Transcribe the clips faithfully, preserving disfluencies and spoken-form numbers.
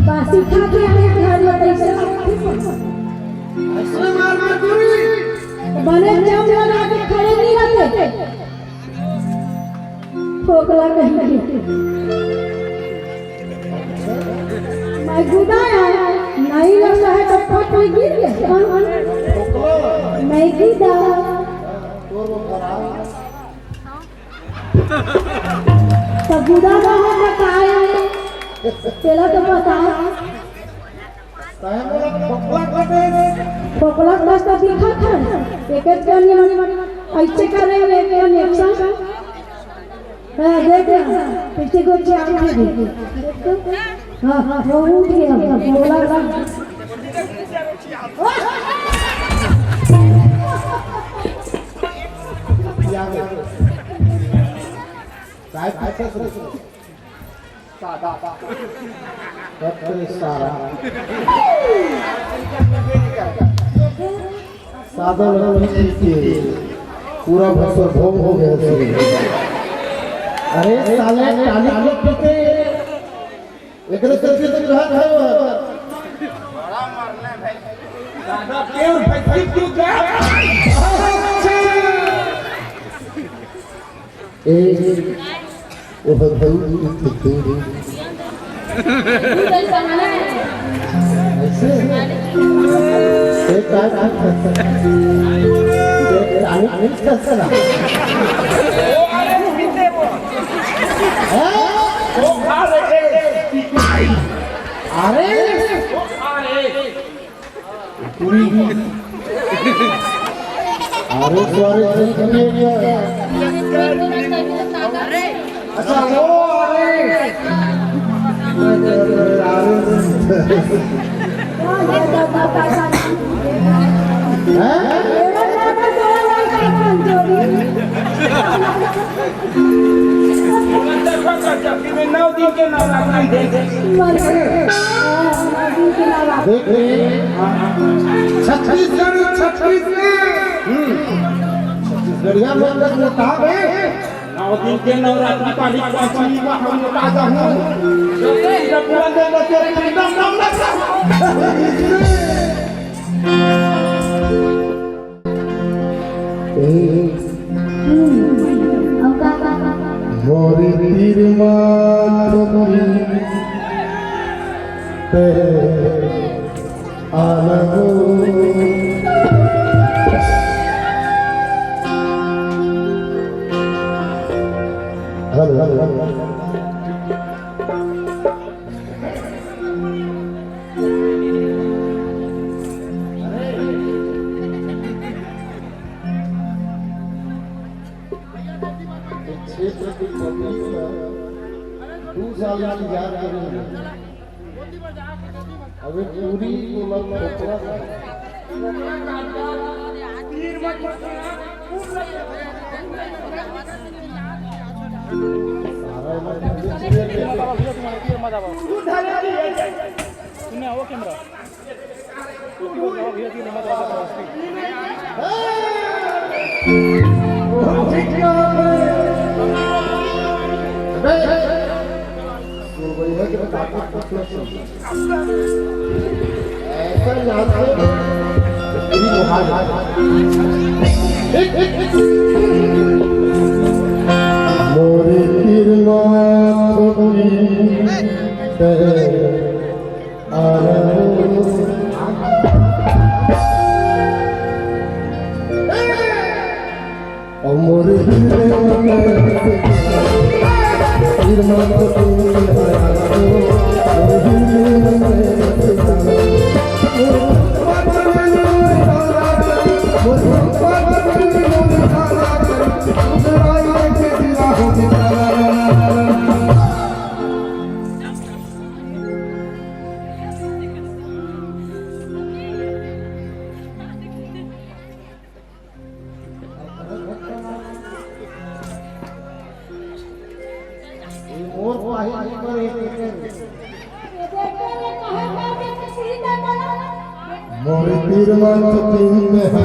बासी खा के आए घर में, तैसे ऐसे मार मार दूरी। बने जम लगा के खड़े नहीं रहते। फोकला कहीं के। मैं गुदा है, नहीं लगता है तो फट में गिर गए। मैं गुदा। तो गुदा का है, बताए। तेला तो पता है। तैं मोला फोकला कह दे। फोकला कस तो दिखत है। एक एक जन मन ऐसे करे, एक जन action। हाँ, देख ना, पीछे को चाल दे। देख तो। हाँ, हाँ, वो उठ गया, फोकला का। क्या है? काय पूछा सुनो? सादा। कत्ते सारा। सादा लड़की के पूरा भसर भोग हो गया सी। अरे साले, टाली लो पीते। एकरे से भी तो कहा था वो। बड़ा मरना भाई। सादा के और भाई क्यों क्या? ए, ओ भगवान, तू, तू, तू। ऐसे? ए, काय, काय, काय, काय? ए, आने, आने, चल, चल, आ। हाँ? अरे! पूरी। अरे, sorry, सुन लिया। अच्छा, वो, अरे। हैं? नौ दिन के नवरात्रि देख। देख रहे हैं? छत्तीसगढ़, छत्तीसगढ़। हम्म। छत्तीसगढ़िया लोग का मोटाप है। नौ दिन के नवरात्रि पाली पाँचवीं का हम लोग आ जाऊँ। जब पूरा दिन बचे, एकदम दम लग रहा। ए, हम्म, अउ का, का, का? मोरी तीर मा थोपी ते आलगो। Hello, hello, hello. क्षेत्र के पब्लिक ला दू साल इंतजार करे हे। अबे पूरी टोला खोखला हे। सारा इलाका सुनने आओ कैमरा। ऐसा नाच है, पूरी मोहाल। मोरी तीर माँ छोटी ते मोर पाही पर एक एक। मोर तीर मन तीन में है।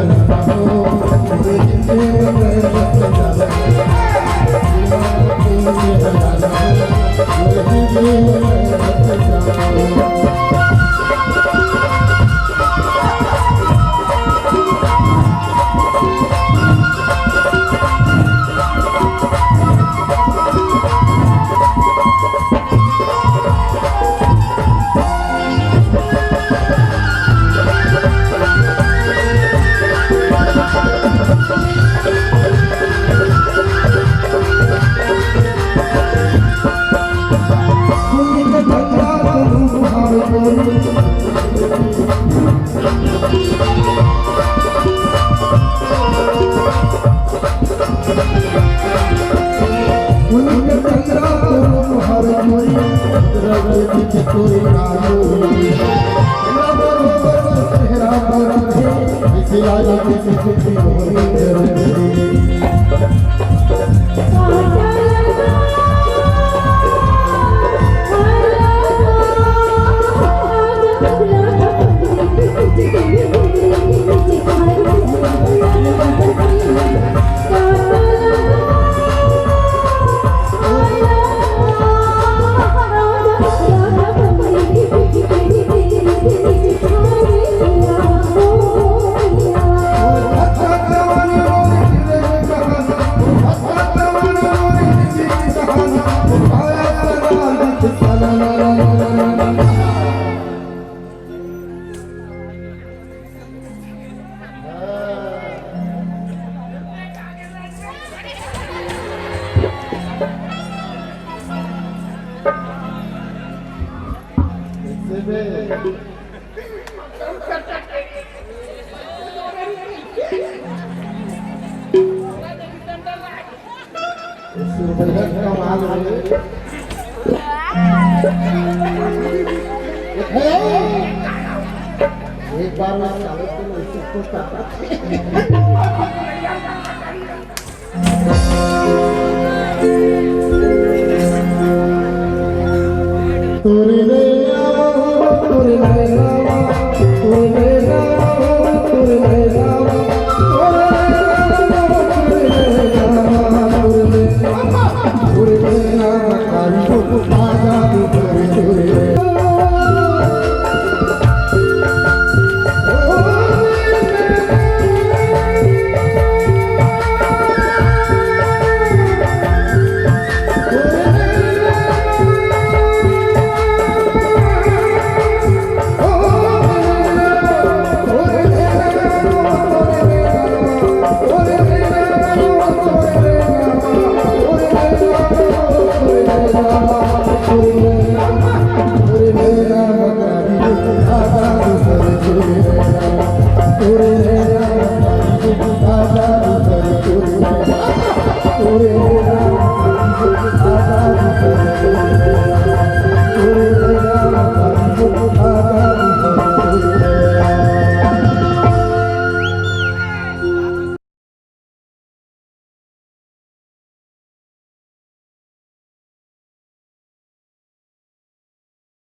सुरबैया कमाल है। एक बार मैं चालू करूँ, इसको चाहता।